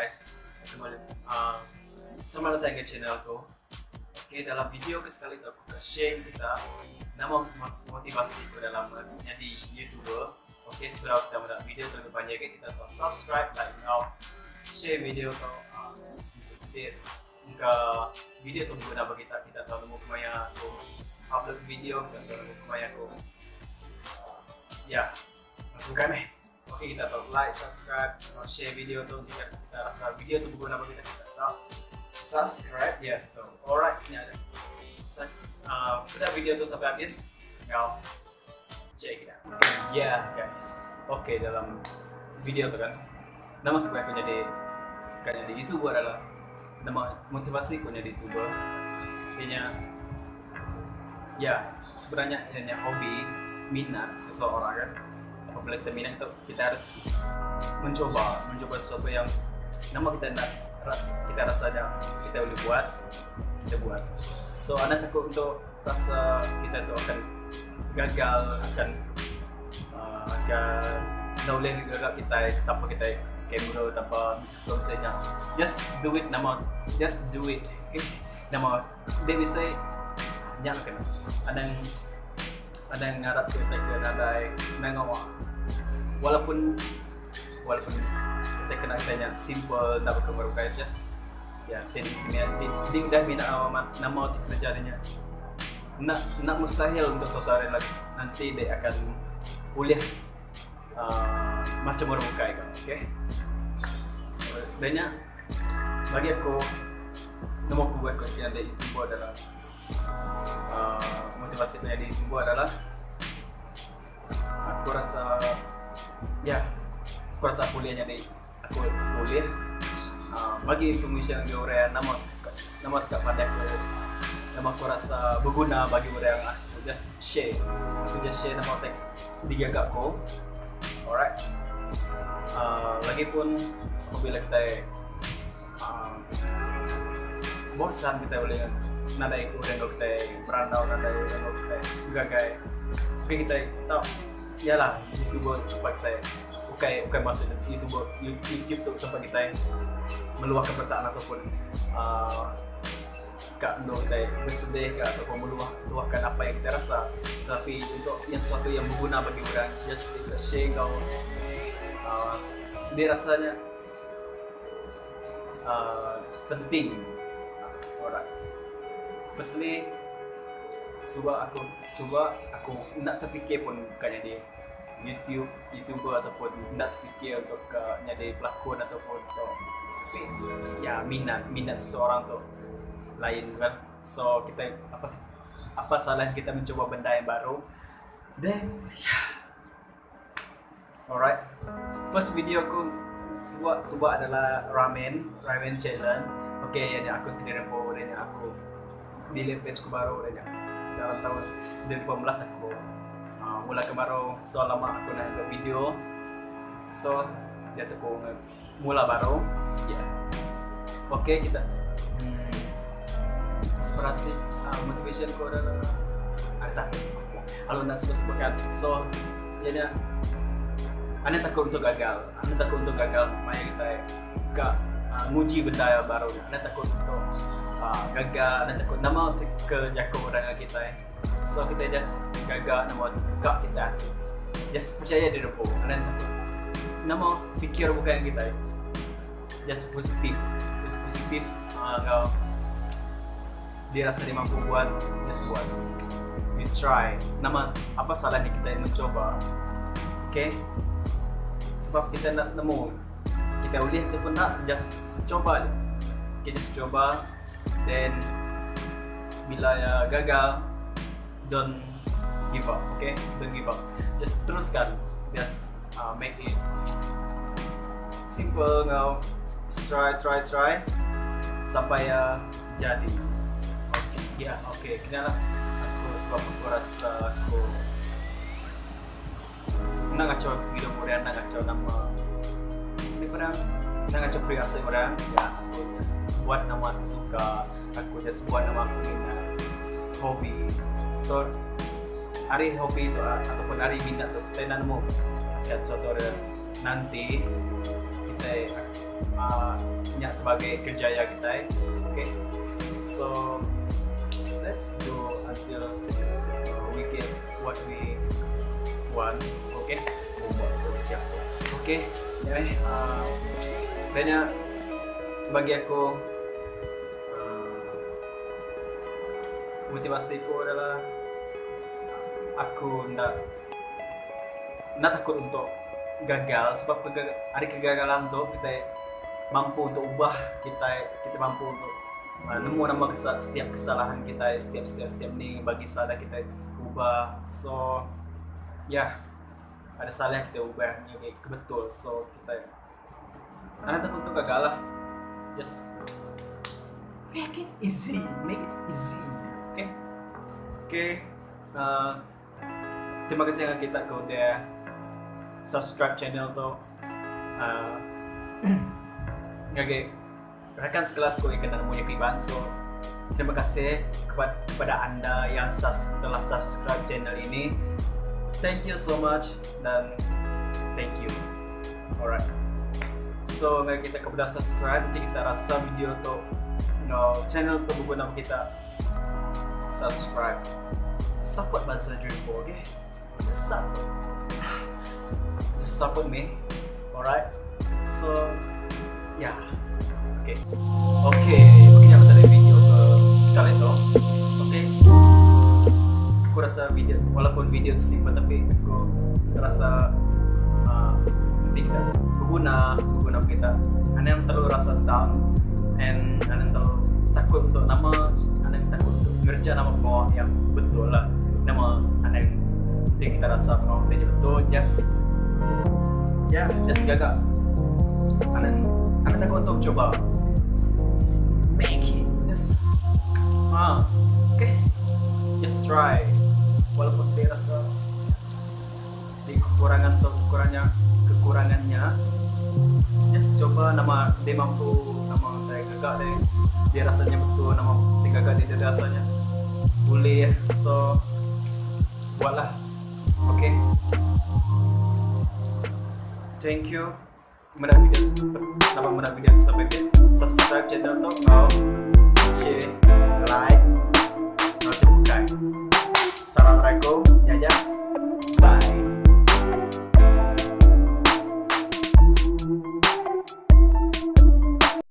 guys. Kembali selamat datang ke channel aku. Okay, dalam video ke sekali tu aku akan share kita nama motivasi aku dalam jadi YouTuber. Okay, sebelum kita mula video tu lebih panjang kita tahu subscribe, like, atau share video tu untuk ke video tu berguna bagi kita kita tahu nemu kemaya aku upload video kita tahu nemu kemaya aku ya bukan eh. Okey kita tahu like, subscribe, atau share video tu jika kita rasa video tu berguna bagi kita kita tahu subscribe ya. So alright ni ada. Pada video tu sampai habis kau check it out. Yeah guys. Okay dalam video tu kan nama aku aku jadi kan jadi YouTuber adalah nama motivasi aku jadi YouTuber. Ianya ya sebenarnya ianya hobi minat seseorang kan. Apabila kita minat itu kita harus mencoba mencoba sesuatu yang nama kita nak ras, kita rasanya kita boleh buat kita buat. So anda takut untuk rasa kita tu akan gagal akan akan tak boleh gagal kita tanpa kita kamera tanpa bisa misalnya just do it nama just do it okay? Nama dia bisa nya kena ada yang ada yang ngarap kita ke nadai nangawak walaupun walaupun kita kena tanya simple nak berkemar bukan just ya dia di sini dia, dia udah minat nama nama kerja dia nak nak mustahil untuk suatu hari lagi nanti dia akan boleh macam orang buka kan okay banyak bagi aku nama aku buat aku yang ada YouTuber adalah motivasi aku jadi YouTuber adalah aku rasa ya aku rasa aku boleh jadi aku boleh bagi information ke orang nama nama dekat pada aku nama aku rasa berguna bagi orang aku just share aku just share nama tag digaga aku alright lagipun apabila kita bosan kita boleh nadai orang kita berandau nadai orang kita gagai tapi kita tahu yalah YouTuber tempat kita bukan bukan maksud YouTuber YouTube tu tempat kita meluahkan perasaan ataupun kat no kita bersedih ke ataupun meluah luahkan apa yang kita rasa tapi untuk yang sesuatu yang berguna bagi orang just kita share kau dia rasanya penting alright firstly sebab aku sebab aku nak terfikir pun bukan jadi YouTube YouTuber ataupun nak terfikir untuk ke jadi pelakon ataupun untuk tapi ya minat minat seseorang tu lain kan so kita apa apa salahnya kita mencoba benda yang baru then yeah. Alright first video aku sebuah sebuah adalah ramen ramen challenge okay yang aku kena rempo dan yang aku delete page aku baru dan yang dalam tahun 2018 aku mula kemarau so lama aku nak buat video so dia tu aku mula baru ya yeah. okay kita inspirasi motivation ko adalah ada tak kalau nak sebut-sebutkan so ya Anda takut untuk gagal Anda takut untuk gagal maya kita gak nguji benda yang baru Anda takut untuk gagal Anda takut nama ke jaku orang kita eh. So kita just gagal nama kekak kita just percaya diri pun Anda takut nama fikir bukan kita eh. Just positif just positif kau dia rasa dia mampu buat just buat you try nama apa salahnya kita mencoba okay sebab kita nak nemu kita boleh ataupun nak just coba je okay, just coba then bila ya gagal don't give up okay don't give up just teruskan just make it simple ngau try try try sampai ya jadi okay ya okay kena lah aku sebab aku rasa aku nak ngacau hidup orang nak ngacau nama ini pernah nak ngacau perasaan orang ya aku just buat nama aku suka aku just buat nama aku minat hobi so hari hobi itu ataupun hari minat tu kita nak nemu kan suatu hari nanti kita uh, nya sebagai kerjaya kitai. Okay. So let's do until we get what we want. Okay. Okay. Ya eh. Banyak bagi aku motivasi aku adalah aku enda enda takut untuk gagal sebab ari kegagalan tu kitai mampu untuk ubah kitai kitai mampu untuk nemu nama setiap kesalahan kitai setiap setiap setiap ni bagi salah kitai ubah so yah ada salah kitai ubah ngagai ke betul so kitai anang takut untuk gagal lah just make it easy make it easy okay okay uh, terima kasih ngagai kita ke udah subscribe channel tu uh, ngagai rakan sekelas ku ikan nemu Yapi Iban so terima kasih kepada, kepada anda yang sus, telah subscribe channel ini thank you so much dan thank you alright so ngagai kita ke udah subscribe enti kita rasa video tu no channel tu beguna kita subscribe support bansa Dreambo okay just support just support me alright so yeah okay okay okay aku tadi video ke sekali tu okay aku rasa video walaupun video tu simple tapi aku rasa nanti kita berguna berguna kita ada yang terlalu rasa down and ada yang terlalu takut untuk nama ada yang takut untuk ngerja nama pengawa yang betul lah nama ada yang nanti kita rasa pengawa kita betul just ya yeah, just gaga ada ada takut untuk coba make it just ah okay just try walaupun dia rasa di kekurangan atau kekurangannya kekurangannya just coba nama dia mampu nama saya gagak dia dia rasanya betul nama dia gagak dia, dia rasanya boleh so buatlah okay thank you meda video nama meda video sampai habis subscribe channel tu kau.